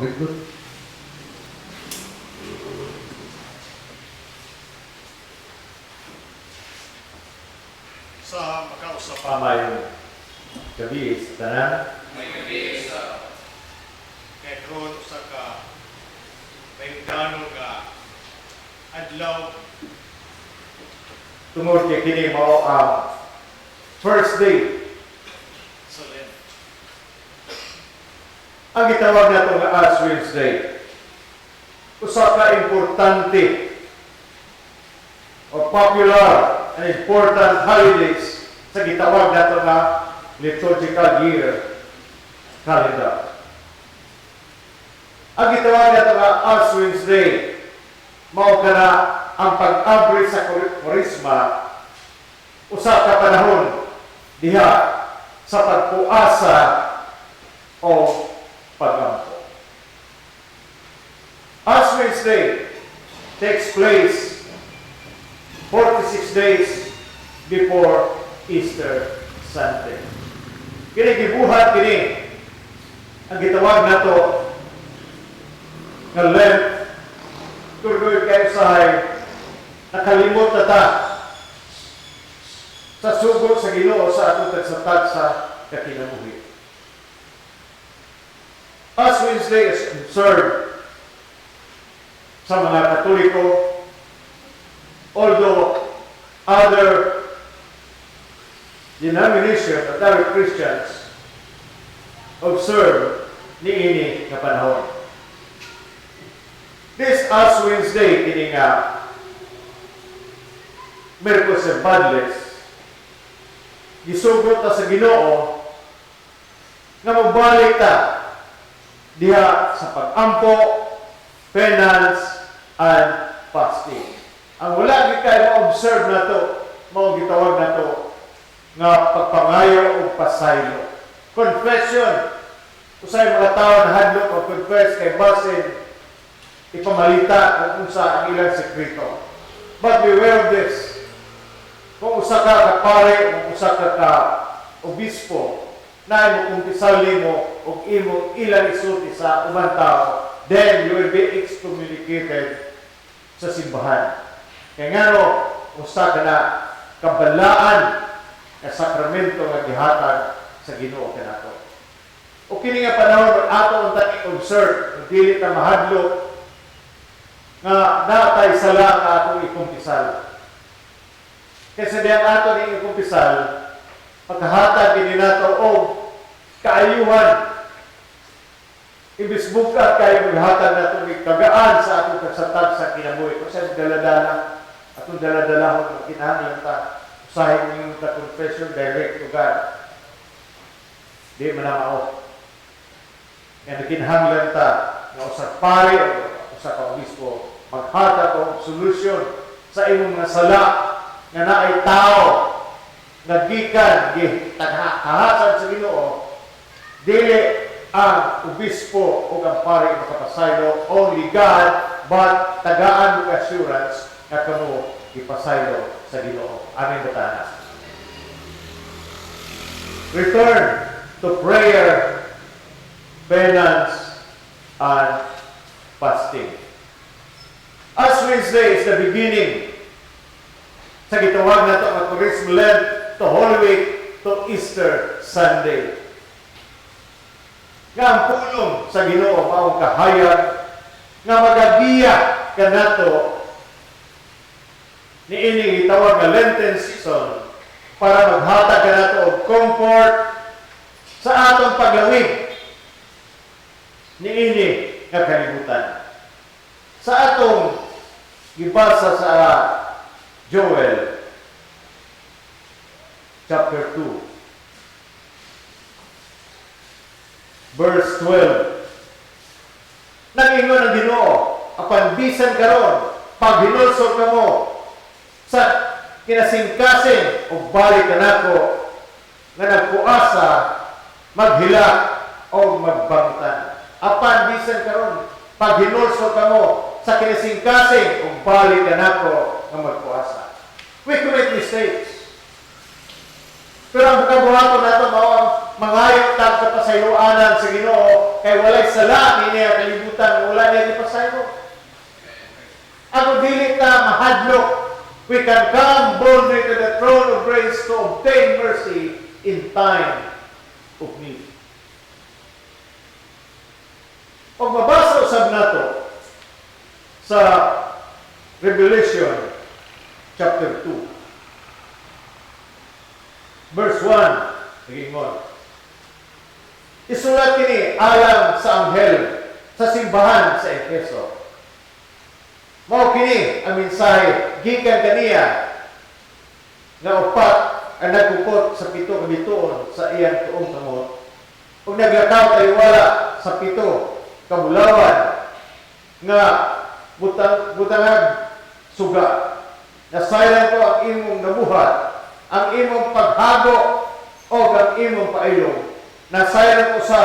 Pamigdot. Sa makausap Pamayong gabi sa tanan. May gabi sa kay karon usa ka mahimdano nga adlaw. Tungod kay kini mao ang first day sa Lent. Ang gitawag nato nga Ash Wednesday. Usa ka importante or popular and important holidays sa gitawag nato nga liturgical year calendar. Ang gitawag nato nga Ash Wednesday mao kana ang pag-abri sa Kwaresma, usa ka panahon diha sa pagpuasa o pagampo. Ash Wednesday takes place 46 days before Easter Sunday. Kini gibuhat kini ang gitawag nato nga Lent, turgoy kay usahay nakalimot na ta sa sugo sa Ginoo sa atong tagsa-tagsa kakinabuhi. Ash Wednesday is observed sa mga Katoliko, although other denomination at other Christians observe niini nga panahon. This Ash Wednesday, kini nga Miyerkules sa Badles, gisugot ta sa Ginoo nga mobalik ta diha sa pag-ampo, penance, and fasting. Ang wala gid kay ma-observe nato, mao gitawag nato nga pagpangayo og pasaylo. Confession. Usay mga tao na hadlok og confess kay basin ipamalita kung unsa ang ilang sekreto. But beware of this. Kung usa ka ka pare, kung usa ka ka obispo, na mo kumpisal nimo og imong ilang isulti sa ubang tao, then you will be excommunicated sa simbahan. Kaya ngano, usa ka na kabalaan nga sakramento nga gihatag sa Ginoo kanato. O kini nga panahon ato unta i-observe, dili ta mahadlok nga natay sala nga atong ikumpisal. Kasi diyan ato ni ikumpisal, pagkahatag kini nato og kaayuhan. Imbis bukat kayo maghatag nato ni kagaan sa atong tagsatag sa kinabuhi. Kung sa daladala, atong daladalahon kinahanglan ta usahay ninyo ta confession direct to God. Di man na mao. Kaya kinahanglan ta nga usa pare o usa ka obispo maghatag og solution sa imong mga sala nga naay tao nga gikan gitahasan sa Ginoo. Dili ang obispo o ang pare makapasaylo, only God, but tagaan mo assurance nga kamo ipasaylo sa Ginoo. Amen ba tanan? Return to prayer, penance, and fasting. Ash Wednesday is the beginning sa gitawag nato nga Charisma Lent to Holy Week to Easter Sunday. Nga ang pulong sa Ginoo maong kahayag nga magagiya kanato niini gitawag nga Lenten season para maghatag kanato og comfort sa atong paglawig niini nga kalibutan. Sa atong gibasa sa Joel chapter 2 verse 12, nag-ingon ang Ginoo, apan bisan karon paghinulsol kamo sa kinasingkasing og balik kanako nga nagpuasa, maghilak o magbangtan. Apan bisan karon paghinulsol kamo sa kinasingkasing og balik kanako nga magpuasa. We commit mistakes. Pero ang kabuhaton nato mao ang mangayo tag kapasayloanan sa Ginoo kay walay sala niini ang kalibutan. Agud dili ta mahadlok, we can come boldly to the throne of grace to obtain mercy in time of need. Pag mabasa usab nato sa Revelation chapter 2, verse 1, nagingon, "Isulat kini alang sa anghel sa simbahan sa Efeso. Mao kini ang mensahe gikan kaniya nga upat ang nagkupot sa pito ka bituon sa iyang tuong kamot ug naglakaw taliwala sa pito ka bulawan nga butang butangag suga. Nasayran ko ang imong nabuhat, ang imong paghago o ang imong pailong. Nasayran ko sa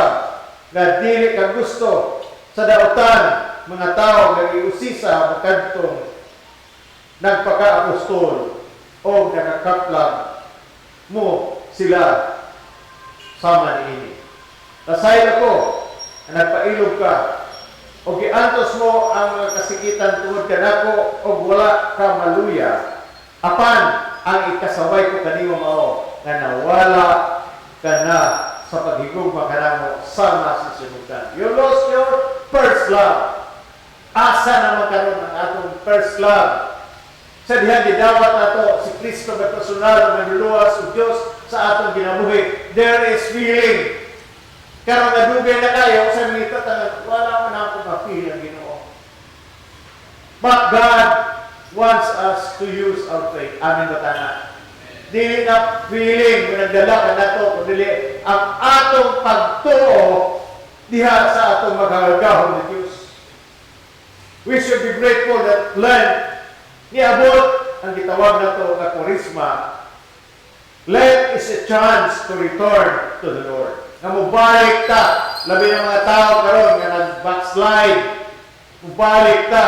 nga dili ka gusto sa dautan mga tao nga giusisa makadtong nagpaka-apostol o nakakaplag mo sila sama niini. Nasayran ko nga nagpailog ka o giantos mo ang mga kasikitan tungod kanako og wala ka maluya. Apan ang ikasaway ko kanimo mao nga nawala ka na sa paghigugma kanamo sama sa sinugdan." You lost your first love. Asa naman karon ang atong first love? Sa diha gidawat nato si Kristo nga personal nga manluluwas ug Dios sa atong kinabuhi, there is feeling. Karon nga dugay na kayo sa minita tangan, wala man ako ma-feel ang Ginoo. But God wants us to use our faith. Amen ba tanan? Dili na feeling kung nagdala ka nato, kung dili ang atong pagtuo diha sa atong maghagahom ni Dios. We should be grateful that Lent niabot ang gitawag nato nga Kuwaresma. Lent is a chance to return to the Lord. Nga mubalik ta, labi ng mga tao karon nga nag-backslide, mubalik ta,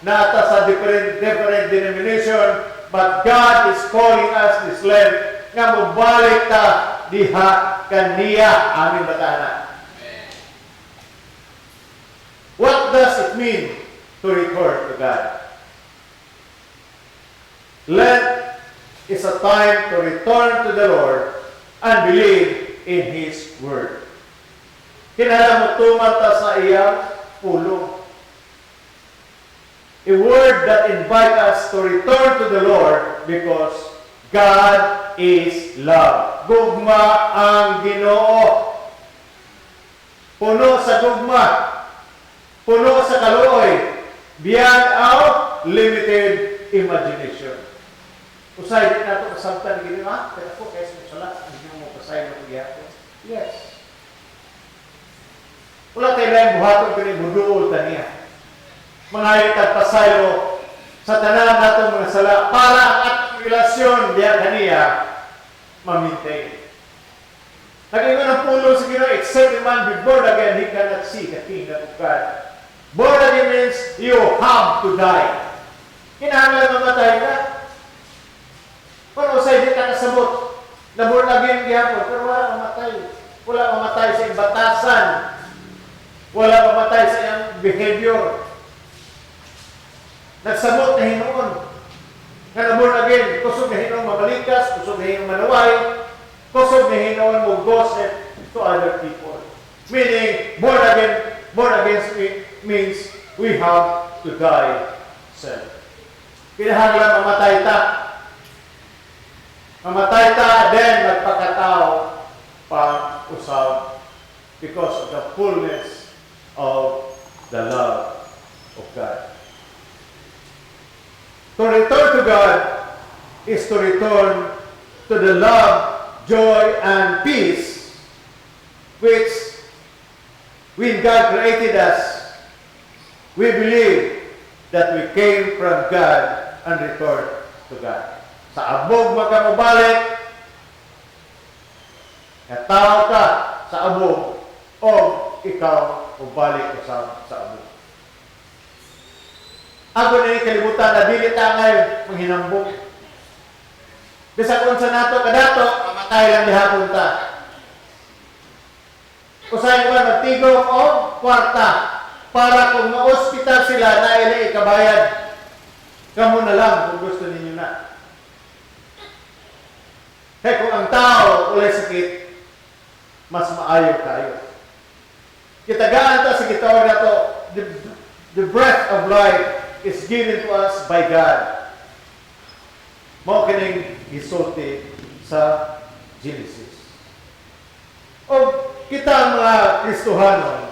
nata sa different different denomination, but God is calling us this Lent nga mubalik ta diha kaniya. Amen ba tanan? What does it mean to return to God? Lent is a time to return to the Lord and believe in His Word. Kinahanglan mo tuman ta sa iyang pulong. A word that invite us to return to the Lord because God is love. Gugma ang Ginoo. Puno sa gugma. Puno sa kaluoy. Beyond our limited imagination. Usay di nato kasabtan gini ma, pero ako kay sa sala, hindi mo pasaylo ko gihapon. Yes. Wala tayo laing buhaton kundi muduol ta niya. Mangayo tag pasaylo sa tanan natong mga sala para ang atong relasyon diha kaniya ma-maintain. Nag-ingon ang pulong sa Ginoo, "Except a man be born again, he cannot see the kingdom of God." Born again means you have to die. Kinahanglan mamatay ka. Kung usay di ka kasabot, na born again gihapon, pero wala mamatay. Wala mamatay sa iyang batasan. Wala mamatay sa iyang behavior. Nagsabot na hinuon nga na born again, kusog na hinuon mabalikas, kusog na hinuon manaway, kusog na hinuon mo gossip to other people. Meaning, born again means we have to die self. Kinahanglan mamatay ta. Mamatay ta, then magpakatao pang usab because of the fullness of the love of God. To return to God is to return to the love, joy, and peace which, when God created us, we believe that we came from God and return to God. Sa abog makamubalik, nga tao ka sa abog, o ikaw mubalik usab sa abog. Ako na yung kalibutan na dili ta ngayon manghinambong. Bisag unsa nato kadato, mamatay lang gihapon ta. Usay ba nagtigom og kwarta para kung ma-ospital sila na ila ikabayad. Kamo na lang kung gusto ninyo na. Kaya kung ang tao walay sakit, mas maayo kayo. Kitagaan ta sa gitawag nato, the breath of life is given to us by God. Mao kining gisulti sa Genesis. O kita ang mga Kristohanon,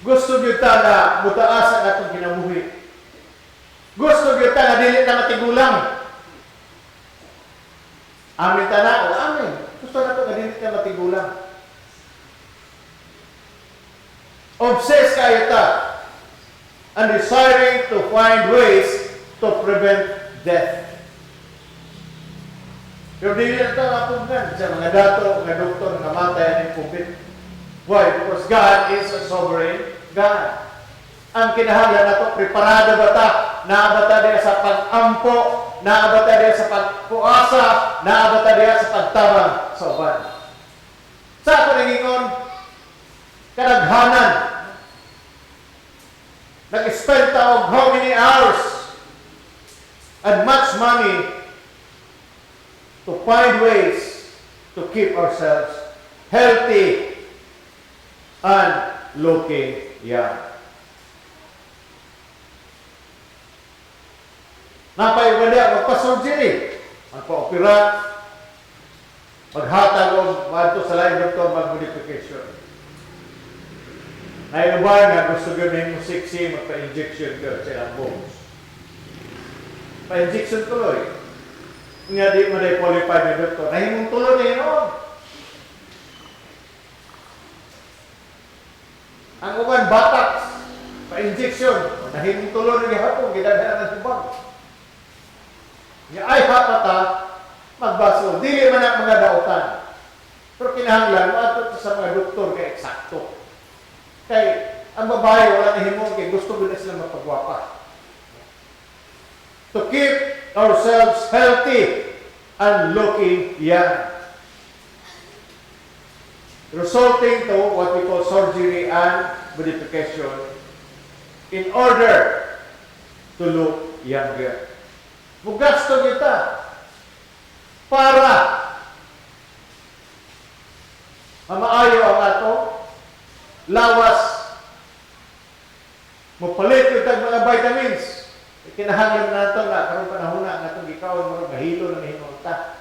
gusto gyud ta na mutaas ang atong kinabuhi. Gusto gyud ta nga dili ta matigulang. Amin ta na o amin. Gusto na to nga dili ta matigulang. Obsessed kayo ta and desiring to find ways to prevent death. Pero dili na ito napugnan sa mga dato, mga doktor, nga matay ang COVID. Why? Because God is a sovereign God. Ang kinahanglan nato, preparado ba ta? Naa ba ta diya sa pag-ampo? Naa ba ta diya sa pagpuasa? Naa ba ta diya sa pagtabang sa uban? Sa ako nangingon, kadaghanan, nag-spend ta og how many hours and much money to find ways to keep ourselves healthy and looking young. Napayugan niya, magpa-surgery, magpa-opera, maghatag o madto sa laing doktor mag-modification. Naiuban nga gusto gyud nimo sexy, magpa-injection ka sa ilang bones. Pa-injection tuloy. Nga di mo na qualified na doktor. Nahimong tuloy na yun. Ang uban, batax, pa-injection. Nahimong tuloy na gihapon, gidadaan ang tubag. Nga ay hapata, magbaso. Dili man ang mga dautan. Pero kinahanglan, moadto sa mga doktor kay eksakto. Kay ang babae wala nahimo kay gusto gud na sila mapagwapa. To keep ourselves healthy and looking young, resulting to what we call surgery and modification in order to look younger. Mugasto kita para mamaayo ang ato lawas. Mupalit yung tag mga vitamins. Kinahanglan na ito nga karong panahon na nga itong gikaon mo mahilo na mahimo ta.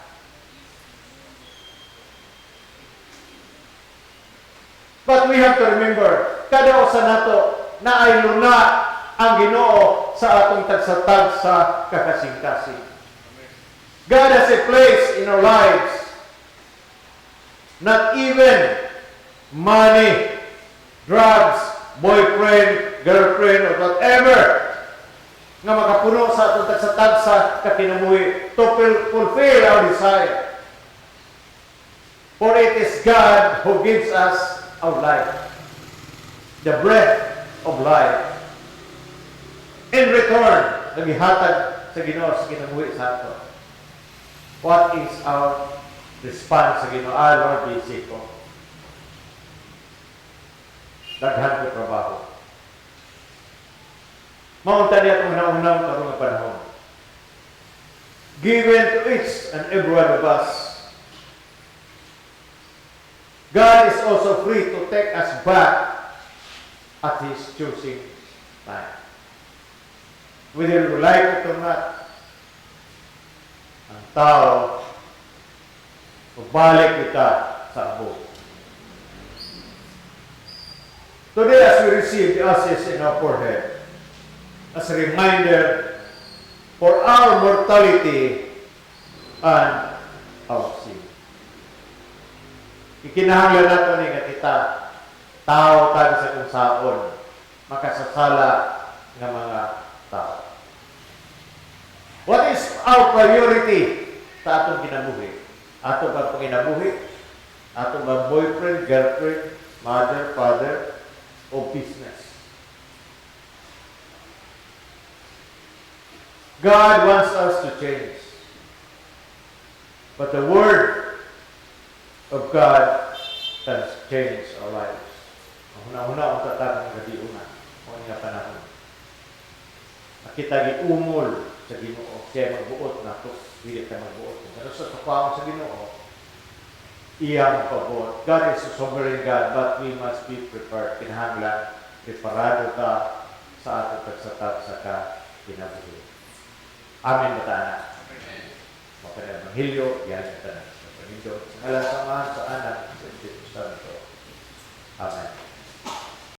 But we have to remember, kada usa nato na ay luna ang Ginoo sa atong tagsatag sa kakasing-kasing. God has a place in our lives. Not even money, drugs, boyfriend, girlfriend, or whatever nga makapuno sa atong tagsatag sa kakinabuhi to fulfill our desire. For it is God who gives us our life, the breath of life. In return, nagihatag sa Ginoo sa kinabuhi sa ato. What is our response sa Ginoo? Ah, Lord, busy ko. Daghan ko trabaho. Maunta niya itong naunang karong nga panahon. Given to each and every one of us, God is also free to take us back at His choosing time. Whether we like it or not, ang tao, magbalik kita sa abo. Today, as we receive the ashes in our forehead, as a reminder for our mortality and our sin. Ikinahanglan nato ni nga kita, tao tayo sa kung saon, makasasala nga mga tao. What is our priority sa atong kinabuhi? Ato bang panginabuhi? Ato bang boyfriend, girlfriend, mother, father, o business? God wants us to change. But the Word of God can change our lives. Ang huna-huna ang tatag ng gabi una, o nga panahon. Kita giumol sa Ginoo, siya magbuot nato, dili ta magbuot. Pero sa tukaon sa Ginoo, iyang pabuot. God is a sovereign God, but we must be prepared. Kinahanglan, preparado ta sa atong tagsa-tagsa ka kinabuhi. Amen ba ta ana? Mao kani Ebanghelyo, yan sa tanan. Sa ngalan sa Amahan, sa Anak,